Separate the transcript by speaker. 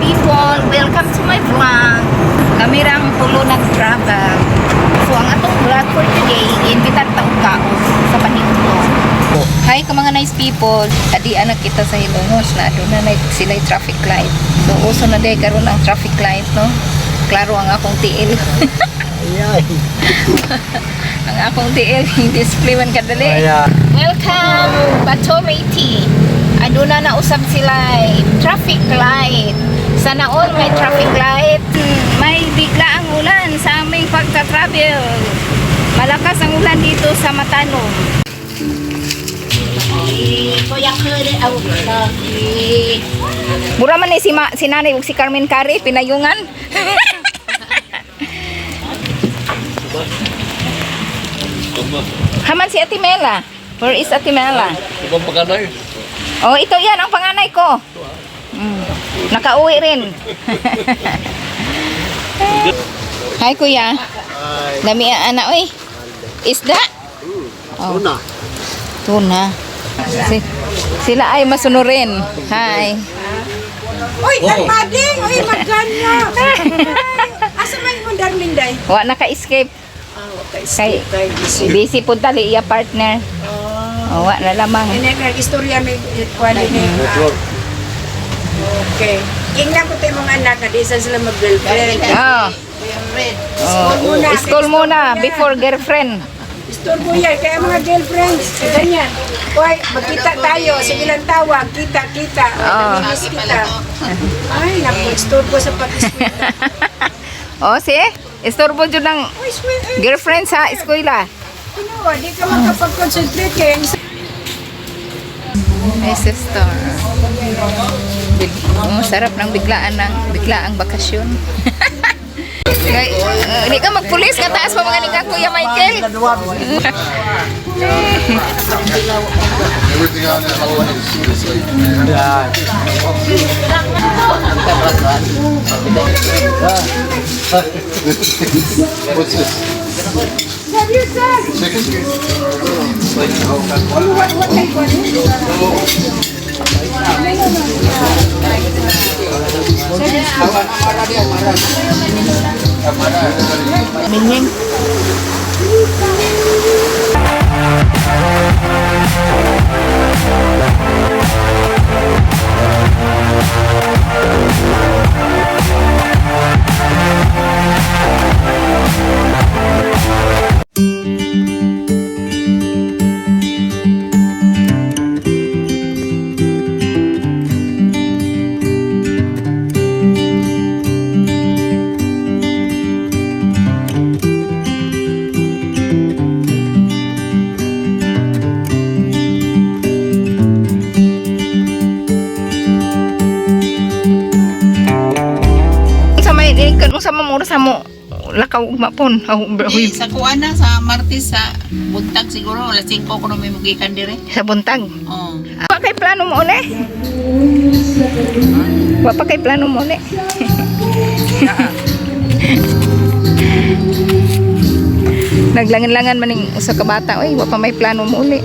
Speaker 1: People! Welcome to my vlog! Kami rang tulo nag-travel. So, ang atong vlog for today, imbitar ta og kaon sa Paninto. Hi ka mga nice people! Adian na kita sa Hilongos na aduna na sila traffic light. So, uso na day karon ang traffic light, no? Klaro ang akong tiil.
Speaker 2: Ay,
Speaker 1: Ang akong tiil, display man kadali.
Speaker 2: Ayan.
Speaker 1: Welcome, Batome Tea. Aduna na usab sila traffic light. Sana all may traffic light. May bigla ang ulan sa aming pagta-travel. Malakas ang ulan dito sa Matanom. Mura man ni si, si nanay ug si Carmen Cari pinayungan. Haman si Ate Mela. Where is Ate Mela?
Speaker 3: Ibang paganay.
Speaker 1: Oh, ito yan ang panganay ko. Nakauwi rin. Hi, kuya.
Speaker 2: Ay.
Speaker 1: Dami ang ana, oy. Isda? Oh.
Speaker 2: Tuna.
Speaker 1: Tuna. Sila ay masunurin. Hi.
Speaker 4: Uy, kalmading! Uy, magkanya! Asa man yung darling day?
Speaker 1: Wa naka-escape.
Speaker 4: Ah, okay.
Speaker 1: Kay
Speaker 4: Kay busy.
Speaker 1: busy po tali iya partner. Oh, wa na lamang.
Speaker 4: Ini kay istorya may kuan ni. Okay. Ingnan ko tayo mga anak na di sa sila mag-girlfriend.
Speaker 1: Oh.
Speaker 4: School muna.
Speaker 1: Oh, school muna before girlfriend.
Speaker 4: Istorbo yan. Kaya mga girlfriends, ganyan. Uy, magkita tayo. Sige lang tawag. Kita, kita. Uy,
Speaker 1: Oh.
Speaker 4: namimiss kita. Ay, naku, istorbo sa pag-eskwela.
Speaker 1: Oh, si? Istorbo jud ng
Speaker 4: Uy, sweet. Ay,
Speaker 1: girlfriend sa eskwela.
Speaker 4: ano, di ka makapag-concentrate kaya ang
Speaker 1: Ay, sister. Oh, sarap ng biglaan ng biglaang bakasyon. Kay, di ka magpulis ka taas pa mga ni ka, Kuya Michael.
Speaker 5: Everything on that one is like
Speaker 2: Yan.
Speaker 5: What's this? Chicken? It's like
Speaker 1: Minyeng. Sa may sa mamura sa mo lakaw ugma pon. Aw,
Speaker 6: Eh, sa kuan na sa Martes sa buntag siguro alas 5 ko may mugikan dire.
Speaker 1: Sa buntag.
Speaker 6: Oh.
Speaker 1: Wa kay plano mo uli? Wa pa kay plano mo uli? Naglangan-langan man ning usa ka bata, oy, wa pa may plano mo uli.